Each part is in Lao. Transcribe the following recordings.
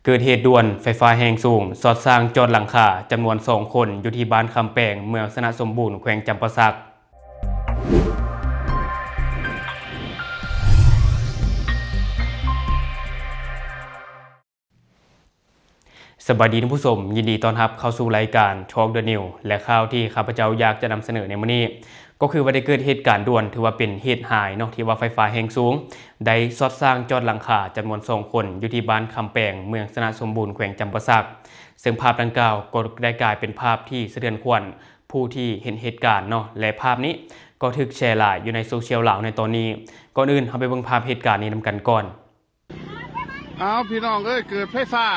ເກີດເຫດດ່ວນໄຟຟ້າແຮງສູງຊັອດຊ້າງຈອດຫຼັງຄາຈຳນວນສອງຄົນ ຢູ່ທີ່ບ້ານຄຳແປງ ເມືອງຊະນະສົມບູນ ແຂວງຈຳປາສັກ. ສະບາຍດີທ່ານຜູ້ຊົມ, ຍິນດີຕ້ອນຮັບເຂົ້າສູ່ລາຍການ Talk the News ແລະ ຂ່າວທີ່ຂ້າພະເຈົ້າຢາກຈະນຳສະເໜີໃນມື້ນີ້ ກໍຄືວ່າໄດ້ເກີດເຫດການດ່ວນ ຖືວ່າເປັນເຫດຮ້າຍເນາະ ທີ່ວ່າໄຟຟ້າແຮງສູງໄດ້ຊັອດຊ້າງຈອດຫຼັງຄາຈຳນວນສອງຄົນ ຢູ່ທີ່ບ້ານຄຳແປງ ເມືອງຊະນະສົມບູນ ແຂວງຈຳປາສັກ. ເຊິ່ງພາບດັ່ງກ່າວກໍໄດ້ກາຍເປັນພາບທີ່ສະເທືອນຂວັນຜູ້ທີ່ເຫັນເຫດການເນາະ ແລະ ພາບນີ້ກໍຖືກແຊຫຼາຍຢູ່ໃນໂຊຊຽວລາວໃນຕອນນີ້. ກ່ອນອື່ນເຮົາໄປເບິ່ງພາບເຫດການນີ້ນຳກັນກ່ອນ. ເອົາ ພີ່ນ້ອງເອີຍ ເກີດໄຟຟ້າ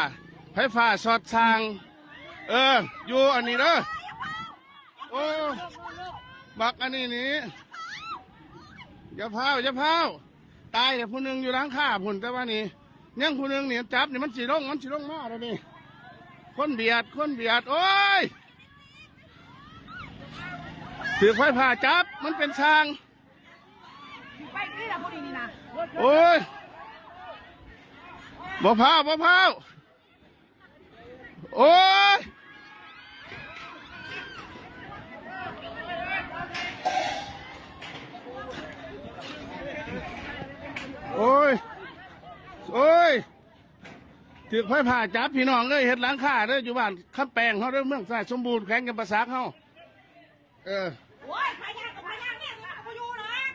ໄຟຟ້າຊັອດຊ້າງ ເອີ ຢູ່ອັນນີ້ເດີ ໂອ້ ບັກອັນນີ້ນີ້ ຢ່າພ້າວ ຢ່າພ້າວ ຕາຍແລ້ວຜູ້ໜຶ່ງຢູ່ຫຼັງຄາພຸ້ນ ແຕ່ວ່ານີ້ຍັງຜູ້ໜຶ່ງນີ້ຈັບນີ້ ມັນຊິລົງ ມັນຊິລົງມາແລ້ວນີ້ ຄົນບຽດ ຄົນບຽດ ໂອ້ຍ ຖືກໄຟຟ້າຈັບ ມັນເປັນຊ້າງ. ໂອ້ຍ ບໍ່ພ້າວ ບໍ່ພ້າວ ໂອ້ຍ ໂອ້ຍ ໂອ້ຍ ຖືກໄຟຟ້າຈັບ ພີ່ນ້ອງເອີຍ ເຮັດຫຼັງຄາເດີ ຢູ່ບ້ານຄຳແປງເຮົາເດີ ເມືອງຊະນະສົມບູນ ແຂວງຈຳປາສັກເຮົາ. ເອີ ໂອ້ຍ ພະຍາກໍພະຍາ ແມ່ກໍບໍ່ຢູ່ດອກ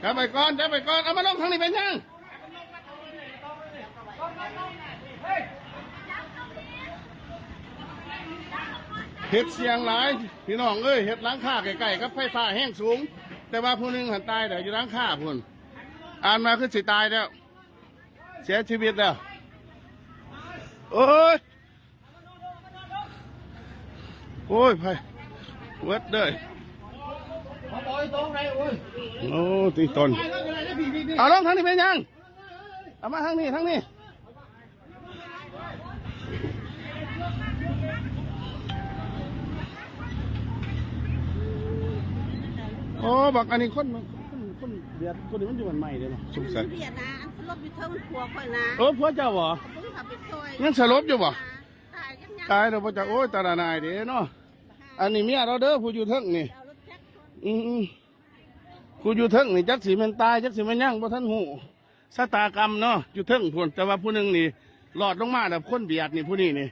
ຈັບໄວ້ກ່ອນ ຈັບໄວ້ກ່ອນ ເອົາມາລົງທາງນີ້ເປັນຫຍັງ? ເຮັດສ່ຽງຫຼາຍ ພີ່ນ້ອງເອີຍ ເຮັດຫຼັງຄາໃກ້ໆກັບໄຟຟ້າແຮງສູງ ແຕ່ວ່າຜູ້ໜຶ່ງຫັ້ນຕາຍແລ້ວ ຢູ່ຫຼັງຄາພຸ້ນ ອ່ານມາຄືຊິຕາຍແລ້ວ ເສຍຊີວິດແລ້ວ ໂອ້ຍ. ໂອ້ຍ ໄປເບິດເດີ ໂອ້ ຕິຕົນ ເອົາລົງທາງນີ້ເປັນຫຍັງ? ເອົາມາທາງນີ້ ທາງນີ້ ໂອ້ ບັກອັນນີ້ຄົນ ຄົນ ຄົນຫວຽດ ຄົນນີ້ມັນຢູ່ບ້ານໃໝ່ເດ້ເນາະ ສົງໄສ ວຽດນາ ອັນສະຫຼົບຢູ່ເທິງ ຜົວຂ້ອຍນະ ເອີ ຜົວເຈົ້າບໍ? ຍັງສະຫຼົບຢູ່ບໍ? ຕາຍແລ້ວບໍ່ຈັກ ໂອ້ຍ ຕາລະນາຍເດ້ເນາະ ອັນນີ້ເມຍລາວເດີ ຜູ້ຢູ່ເທິງນີ້ ອືມ ຜູ້ຢູ່ເທິງນີ້ຈັກຊິແມ່ນຕາຍ ຈັກຊິແມ່ນຫຍັງ ບໍ່ທັນຮູ້ຊະຕາກຳເນາະ ຢູ່ເທິງພຸ້ນ ແຕ່ວ່າຜູ້ໜຶ່ງນີ້ລອດລົງມາແລ້ວ ຄົນຫວຽດນີ້ ຜູ້ນີ້ນີ້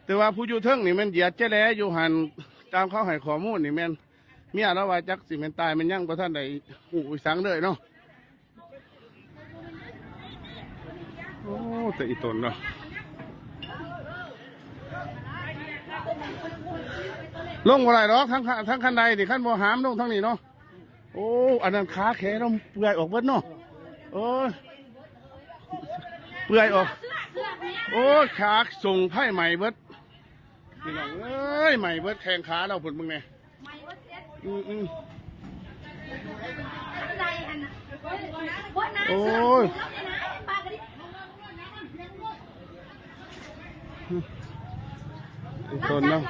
ແຕ່ວ່າຜູ້ຢູ່ເທິງນີ້ແມ່ນຫວຽດແຈແລຢູ່ຫັ້ນ ຕາມເຂົາໃຫ້ຂໍ້ມູນນີ້ແມ່ນ ເມຍລາວວ່າຈັກຊິແມ່ນຕາຍແມ່ນຫຍັງ ບໍ່ທັນໄດ້ຮູ້ອີ່ສັງເລີຍເນາະ. ໂອ້ ແຕ່ອີ່ຕົນເນາະ ລົງບໍ່ໄດ້ດອກ ທາງ ທາງຄັນໄດນີ້ ຄັນບໍ່ຫາມລົງທາງນີ້ເນາະ. ໂອ້ ອັນນັ້ນຂາແຂນເຮົາເປື່ອຍອອກເບິດເນາະ ໂອ້ຍ ເປື່ອຍອອກ ໂອ້ຍ ຂາສົ່ງໄຟໄໝ້ເບິດ ພີ່ນ້ອງເອີຍ ໄໝ້ເບິດແຂ້ງຂາລາວພຸ້ນ ເບິ່ງແດ່. ອືມໆ ໂອ້ຍ ຕົ້ນເນາະ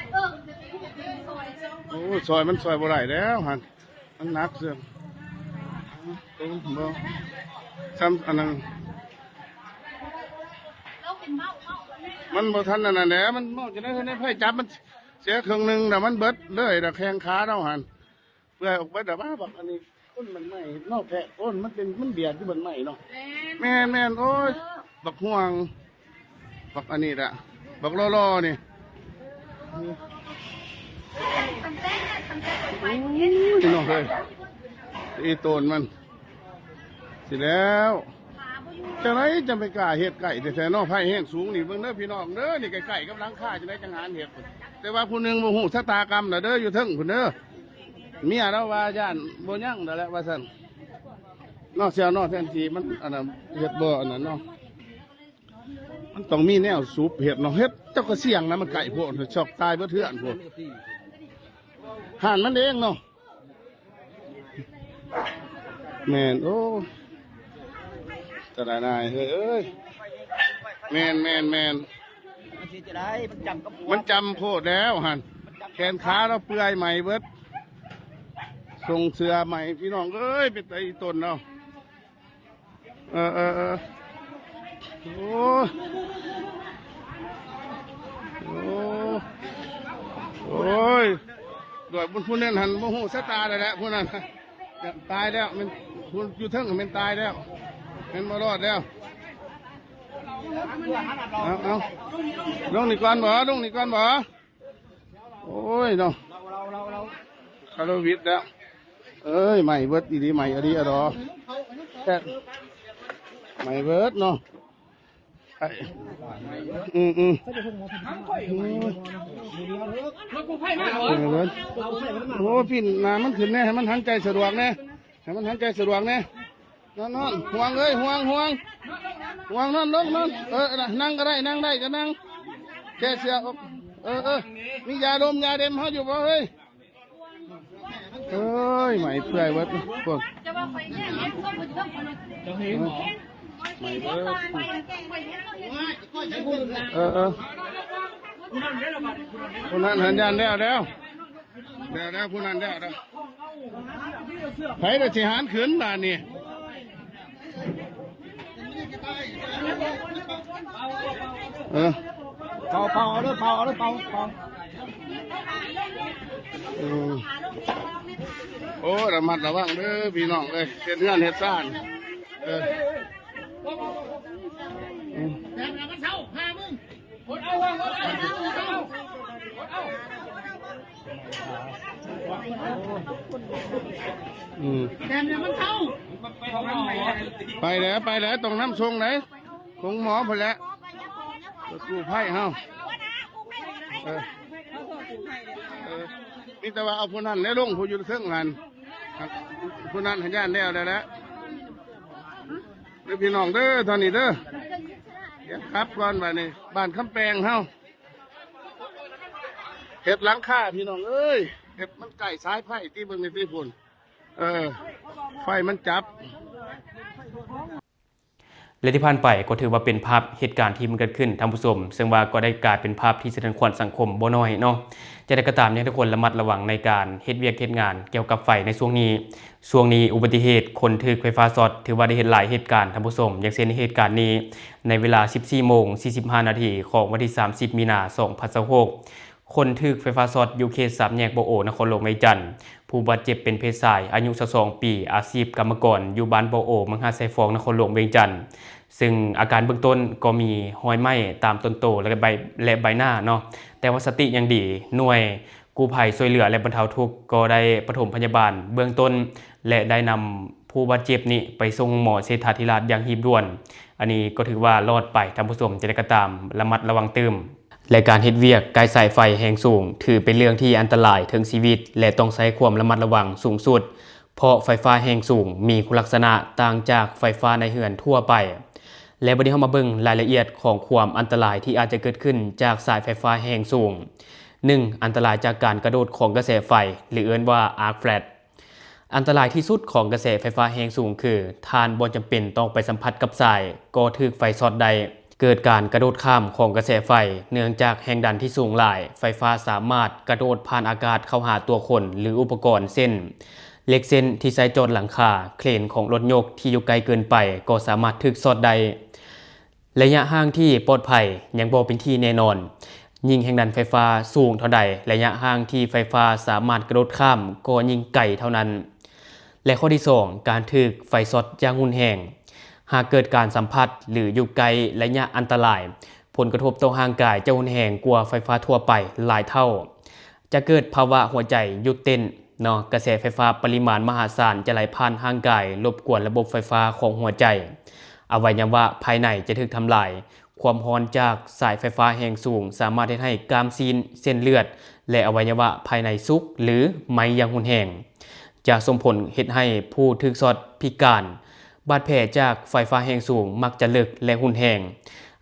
ໂອ້ຍ ຊ່ອຍມັນຊ່ອຍບໍ່ໄດ້ແລ້ວຫັ້ນ ມັນໜັກເຊື່ອ ໂອ້ ບໍ່ ຊ້ຳອັນນັ້ນ ມັນບໍ່ທັນອັນນັ້ນແຫຼະ ມັນເມົາຈັ່ງໃດ ໃນໄຟຈັບມັນ ເສຍເຄິ່ງໜຶ່ງແລ້ວ ມັນເບິດເລີຍແລ້ວ ແຂ້ງຂາເຮົາຫັ້ນເປື່ອຍອອກເບິດແລ້ວ. ບັກອັນນີ້ຄົນມັນໄໝ້ເນາະ ແພະ ໂອ້ ມັນເປັນ ມັນບຽດຢູ່ບັນໄໝ້ເນາະ. ແມ່ນໆ ໂອ້ຍ ເອີ ບັກຮ່ວງ ບັກອັນນີ້ລະ ບັກຫຼໍ່ໆ ນີ້ ໂອ້ຍ ພີ່ນ້ອງເອີຍ ອີ່ໂຕນມັນ ຊິແລ້ວ ຈັ່ງໃດຈັ່ງໄປກ້າເຮັດໃກ້ແທ້ໆເນາະ ໄຟແຮງສູງນີ້ ເບິ່ງເດີພີ່ນ້ອງເດີ ນີ້ໃກ້ໆກັບຫຼັງຄາ ຈັ່ງໃດຈັ່ງຫານເຮັດ ແຕ່ວ່າຜູ້ໜຶ່ງບໍ່ຮູ້ຊະຕາກຳລະເດີ ຢູ່ເທິງພຸ້ນເດີ ເມຍລາວວ່າຢ້ານບໍ່ຍັງແລ້ວແຫຼະວ່າຊັ້ນເນາະ ສ່ຽວເນາະ ແທນທີ່ມັນອັນນັ້ນເຮັດບໍ່ອັນນັ້ນເນາະ ມັນຕ້ອງມີແນວສູບເຮັດເນາະ ເຮັດເຈົ້າກໍສ່ຽງນະ ມັນໃກ້ໂພດ ຊອກຕາຍເບິດເຮືອນພຸ້ນ ຮ້ານມັນເອງເນາະ. ແມ່ນ ໂອ້ ຕາລະນາຍເຮີ້ຍເອີຍ ແມ່ນໆໆ ມັນຊິຈະໄດ້ ມັນຈຳກັບ ມັນຈຳໂພດແລ້ວຫັ້ນ ແຂນຂາລາວເປື່ອຍໄໝ້ເບິດ ສົ່ງເສື້ອໄໝ້ ພີ່ນ້ອງເອີຍ ເປັນຕາອີ່ຕົນເນາະ. ເອີໆ ໂອ້ຍ ໂອ້ຍ ໂອ້ຍ ດວຍບຸນຜູ້ນັ້ນຫັ້ນບໍ່ຮູ້ຊະຕາແລ້ວແຫຼະ ຜູ້ນັ້ນຕາຍແລ້ວ ແມ່ນຜູ້ຢູ່ເທິງແມ່ນຕາຍແລ້ວ ແມ່ນບໍ່ລອດແລ້ວ. ເອົາ ເອົາ ລົງນີ້ກ່ອນບໍ ລົງນີ້ກ່ອນບໍ. ໂອ້ຍເນາະ ຄາໂລວິດແລ້ວ ເອີຍ ໄໝ້ເບິດອີ່ຫຼີ ໄໝ້ອີ່ຫຼີອະດອ ແຊດ ໄໝ້ເບິດເນາະ ໄອ້ ອືມໆ ໄໝ້ເບິດ ໂອ້ ປິ່ນໜ້າມັນຂຶ້ນແດ່ ໃຫ້ມັນຫັນໃຈສະດວກແດ່ ໃຫ້ມັນຫັນໃຈສະດວກແດ່. ນອນ ນອນ ຫ່ວງເອີຍ ຫ່ວງ ຫ່ວງ ຫ່ວງ ນອນລົງ ນອນ ເອີ ນະ ນັ່ງກໍໄດ້ ນັ່ງໄດ້ກໍນັ່ງ ແກ້ເສື້ອອອກ ເອີ ເອີ ມີຢາດົມ ຢາເດັມເຮົາຢູ່ບໍ່ເຮີ້ຍ? ເອີຍ ໄໝ້ເປື່ອຍເບິດພຸ້ນ ເອີ ໄໝ້ເບິດ ເອີ ເອີ ຜູ້ນັ້ນຫັ້ນຢ້ານແລ້ວ ແລ້ວ ແລ້ວ ແລ້ວ ຜູ້ນັ້ນແລ້ວ ແລ້ວ ໃຜລະຊິຫານຂຶ້ນບາດນີ້ ເອີ ເປົ່າ ເປົ່າ ເອົາເດີ ເປົ່າ ເອົາເດີ ເປົ່າ ເປົ່າ ເອີ ໂອ້ ລະມັດລະວັງເດີພີ່ນ້ອງເອີຍ ເຮັດເຮືອນເຮັດຊານ ເອີ ອືມ ອືມ ໄປແລ້ວ ໄປແລ້ວ ຕ້ອງນຳສົ່ງໄດ໋ ໂຮງໝໍພຸ້ນແຫຼະ ກູ້ໄພເຮົາ ເອີ ເອີ ມີແຕ່ວ່າເອົາຜູ້ນັ້ນແຫຼະລົງ ຜູ້ຢູ່ເທິງຫັ້ນ ຜູ້ນັ້ນຫັ້ນຢ້ານແລ້ວ ແລ້ວແຫຼະ ເດີພີ່ນ້ອງເດີ ເທົ່ານີ້ເດີ ດຽວກັບກ່ອນບາດນີ້ ບ້ານຄຳແປງເຮົາ ເຮັດຫຼັງຄາພີ່ນ້ອງເອີຍ ເຮັດມັນໃກ້ສາຍໄຟຕິ ເບິ່ງນີ້ຕິພຸ້ນ ເອີ ໄຟມັນຈັບ. ແລະທີ່ຜ່ານໄປກໍຖືວ່າເປັນພາບເຫດການທີ່ມັນເກີດຂຶ້ນທ່ານຜູ້ຊົມ ເຊິ່ງວ່າກໍໄດ້ກາຍເປັນພາບທີ່ສະເທືອນຂວັນສັງຄົມບໍ່ໜ້ອຍເນາະ. ຢ່າງໃດກໍຕາມ ຢາກໃຫ້ທຸກຄົນລະມັດລະວັງໃນການເຮັດວຽກເຮັດງານກ່ຽວກັບໄຟໃນຊ່ວງນີ້. ຊ່ວງນີ້ອຸບັດຕິເຫດຄົນຖືກໄຟຟ້າຊັອດ ຖືວ່າໄດ້ເຫັນຫຼາຍເຫດການທ່ານຜູ້ຊົມ ຢ່າງເຊັ່ນເຫດການນີ້ ໃນເວລາສິບສີ່ໂມງສີ່ສິບຫ້ານາທີຂອງວັນທີສາມສິບມີນາສອງພັນຊາວຫົກ ຄົນຖືກໄຟຟ້າຊັອດຢູ່ເຂດສາມແຍກບໍ່ໂອ ນະຄອນຫຼວງວຽງຈັນ. ຜູ້ບາດເຈັບເປັນເພດຊາຍ ອາຍຸຊາວສອງປີ ອາຊີບກຳມະກອນ ຢູ່ບ້ານບໍ່ໂອ ເມືອງຫາດຊາຍຟອງ ນະຄອນຫຼວງວຽງຈັນ ເຊິ່ງອາການເບື້ອງຕົ້ນກໍມີຮອຍໄໝ້ຕາມຕົ້ນໂຕ ແລະ ໃບ ແລະ ໃບໜ້າເນາະ ແຕ່ວ່າສະຕິຍັງດີ. ໜ່ວຍກູ້ໄພຊ່ວຍເຫຼືອ ແລະ ບັນເທົາທຸກກໍໄດ້ປະຖົມພະຍາບານເບື້ອງຕົ້ນ ແລະ ໄດ້ນຳຜູ້ບາດເຈັບນີ້ໄປສົ່ງໂຮງໝໍເຊດຖາທິລາດຢ່າງຮີບດ່ວນ. ອັນນີ້ກໍຖືວ່າລອດໄປທ່ານຜູ້ຊົມ ຈະໄດ້ກໍຕາມ ລະມັດລະວັງຕື່ມ. ແລະ ການເຮັດວຽກໃກ້ສາຍໄຟແຮງສູງ ຖືເປັນເລື່ອງທີ່ອັນຕະລາຍເຖິງຊີວິດ ແລະ ຕ້ອງໃຊ້ຄວາມລະມັດລະວັງສູງສຸດ ເພາະໄຟຟ້າແຮງສູງມີຄຸນລັກສະນະຕ່າງຈາກໄຟຟ້າໃນເຮືອນທົ່ວໄປ. ແລະ ບັດນີ້ເຮົາມາເບິ່ງລາຍລະອຽດຂອງຄວາມອັນຕະລາຍທີ່ອາດຈະເກີດຂຶ້ນຈາກສາຍໄຟຟ້າແຮງສູງ. ໜຶ່ງ ອັນຕະລາຍຈາກການກະໂດດຂອງກະແສໄຟ ຫຼື ເອີ້ນວ່າ arc flash. ອັນຕະລາຍທີ່ສຸດຂອງກະແສໄຟຟ້າແຮງສູງຄື ທ່ານບໍ່ຈຳເປັນຕ້ອງໄປສຳຜັດກັບສາຍ ກໍຖືກໄຟຊັອດໄດ້. ເກີດການກະໂດດຂ້າມຂອງກະແສໄຟ ເນື່ອງຈາກແຮງດັນທີ່ສູງຫຼາຍ, ໄຟຟ້າສາມາດກະໂດດຜ່ານອາກາດເຂົ້າຫາຕົວຄົນ ຫຼື ອຸປະກອນ ເຊັ່ນ ເຫຼັກເສັ້ນທີ່ໃຊ້ຈອດຫຼັງຄາ, ເຄຣນຂອງລົດຍົກທີ່ຢູ່ໃກ້ເກີນໄປ ກໍສາມາດຖືກຊັອດໄດ້. ໄລຍະຫ່າງທີ່ປອດໄພຍັງບໍ່ເປັນທີ່ແນ່ນອນ. ຍິ່ງແຮງດັນໄຟຟ້າສູງເທົ່າໃດ, ໄລຍະຫ່າງທີ່ໄຟຟ້າສາມາດກະໂດດຂ້າມກໍຍິ່ງໄກເທົ່ານັ້ນ. ແລະ ຂໍ້ທີສອງ ການຖືກໄຟຊັອດຢ່າງຮຸນແຮງ. ຫາກເກີດການສຳຜັດ ຫຼື ຢູ່ໃກ້ໄລຍະອັນຕະລາຍ, ຜົນກະທົບຕໍ່ຮ່າງກາຍຈະຮຸນແຮງກວ່າໄຟຟ້າທົ່ວໄປຫຼາຍເທົ່າ. ຈະເກີດພາວະຫົວໃຈຢຸດເຕັ້ນເນາະ, ກະແສໄຟຟ້າປະລິມານມະຫາສານຈະໄຫຼຜ່ານຮ່າງກາຍ, ລົບກວນລະບົບໄຟຟ້າຂອງຫົວໃຈ. ອະໄວຍະວະພາຍໃນຈະຖືກທຳລາຍ. ຄວາມຮ້ອນຈາກສາຍໄຟຟ້າແຮງສູງສາມາດເຮັດໃຫ້ກ້າມຊີ້ນ, ເສັ້ນເລືອດ ແລະ ອະໄວຍະວະພາຍໃນສຸກ ຫຼື ໄໝ້ຢ່າງຮຸນແຮງ. ຈະສົ່ງຜົນເຮັດໃຫ້ຜູ້ຖືກຊັອດພິການ. ບາດແຜຈາກໄຟຟ້າແຮງສູງມັກຈະເລິກ ແລະ ຮຸນແຮງ,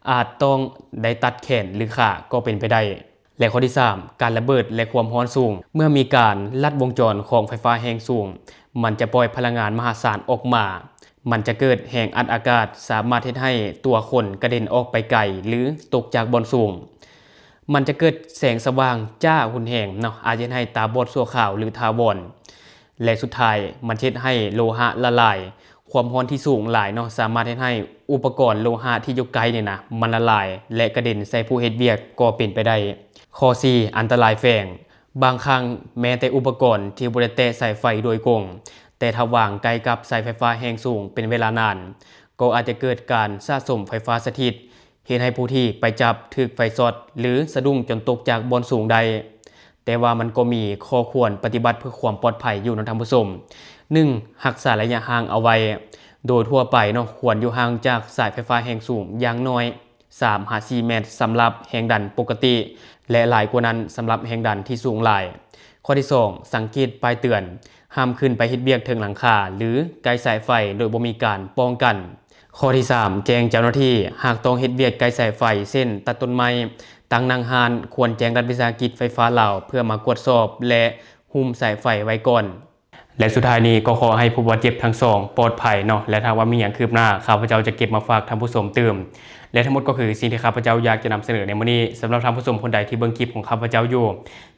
ອາດຕ້ອງໄດ້ຕັດແຂນ ຫຼື ຂາກໍເປັນໄປໄດ້. ແລະ ຂໍ້ທີສາມ ການລະເບີດ ແລະ ຄວາມຮ້ອນສູງ. ເມື່ອມີການລັດວົງຈອນຂອງໄຟຟ້າແຮງສູງ, ມັນຈະປ່ອຍພະລັງງານມະຫາສານອອກມາ. ມັນຈະເກີດແຮງອັດອາກາດ, ສາມາດເຮັດໃຫ້ຕົວຄົນກະເດັນອອກໄປໄກ ຫຼື ຕົກຈາກບ່ອນສູງ. ມັນຈະເກີດແສງສະຫວ່າງຈ້າຮຸນແຮງເນາະ, ອາດເຮັດໃຫ້ຕາບອດຊົ່ວຄາວ ຫຼື ຖາວອນ. ແລະ ສຸດທ້າຍ ມັນເຮັດໃຫ້ໂລຫະລະລາຍ. ຄ ຄວາມຮ້ອນທີ່ສູງຫຼາຍເນາະ ສາມາດເຮັດໃຫ້ອຸປະກອນໂລຫະທີ່ຢູ່ໃກ້ນີ້ນະ ມັນລະລາຍ ແລະ ກະເດັນໃສ່ຜູ້ເຮັດວຽກກໍເປັນໄປໄດ້. ຂໍ້ສີ່ ອັນຕະລາຍແຝງ. ບາງຄັ້ງແມ້ແຕ່ອຸປະກອນທີ່ບໍ່ໄດ້ແຕະສາຍໄຟໂດຍກົງ, ແຕ່ຖ້າວາງໃກ້ກັບສາຍໄຟຟ້າແຮງສູງເປັນເວລານານ, ກໍອາດຈະເກີດການສະສົມໄຟຟ້າສະຖິດ, ເຮັດໃຫ້ຜູ້ທີ່ໄປຈັບຖືກໄຟຊັອດ ຫຼື ສະດຸ້ງຈົນຕົກຈາກບ່ອນສູງໄດ້. ແຕ່ວ່າມັນກໍມີຂໍ້ຄວນປະຕິບັດເພື່ອຄວາມປອດໄພຢູ່ເນາະທ່ານຜູ້ຊົມ. ໜຶ່ງ ຮັກສາໄລຍະຫ່າງເອົາໄວ້. ໂດຍທົ່ວໄປເນາະ ຄວນຢູ່ຫ່າງຈາກສາຍໄຟຟ້າແຮງສູງຢ່າງໜ້ອຍສາມຫາສີ່ແມັດ ສຳລັບແຮງດັນປົກກະຕິ ແລະ ຫຼາຍກວ່ານັ້ນສຳລັບແຮງດັນທີ່ສູງຫຼາຍ. ຂໍ້ທີສອງ ສັງເກດປ້າຍເຕືອນ ຫ້າມຂຶ້ນໄປເຮັດວຽກເທິງຫຼັງຄາ ຫຼື ໃກ້ສາຍໄຟໂດຍບໍ່ມີການປ້ອງກັນ. ຂໍ້ທີສາມ ແຈ້ງເຈົ້າໜ້າທີ່. ຫາກຕ້ອງເຮັດວຽກໃກ້ສາຍໄຟ ເຊັ່ນ ຕັດຕົ້ນໄມ້, ຕັ້ງໜ້າຮ້ານ, ຄວນແຈ້ງລັດວິສາຫະກິດໄຟຟ້າລາວ ເພື່ອມາກວດສອບ ແລະ ຫຸ້ມສາຍໄຟໄວ້ກ່ອນ. ແລະ ສຸດທ້າຍນີ້ກໍຂໍໃຫ້ຜູ້ບາດເຈັບທັງສອງປອດໄພເນາະ ແລະ ຖ້າວ່າມີຫຍັງຄືບໜ້າ ຂ້າພະເຈົ້າຈະເກັບມາຝາກທ່ານຜູ້ຊົມຕື່ມ. ແລະ ທັງໝົດກໍຄືສິ່ງທີ່ຂ້າພະເຈົ້າຢາກຈະນຳສະເໜີໃນມື້ນີ້. ສຳລັບທ່ານຜູ້ຊົມຄົນໃດທີ່ເບິ່ງຄລິບຂອງຂ້າພະເຈົ້າຢູ່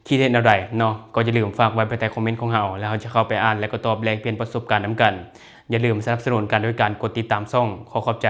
ຄິດເຫັນແນວໃດເນາະ ກໍຢ່າລືມຝາກໄວ້ພາຍໃຕ້ຄອມເມັນຂອງເຮົາ ແລ້ວເຮົາຈະເຂົ້າໄປອ່ານ ແລະ ກໍຕອບແລກປ່ຽນປະສົບການນຳກັນ. ຢ່າລືມສະໜັບສະໜູນກັນໂດຍການກົດຕິດຕາມຊ່ອງ. ຂໍຂອບໃຈ.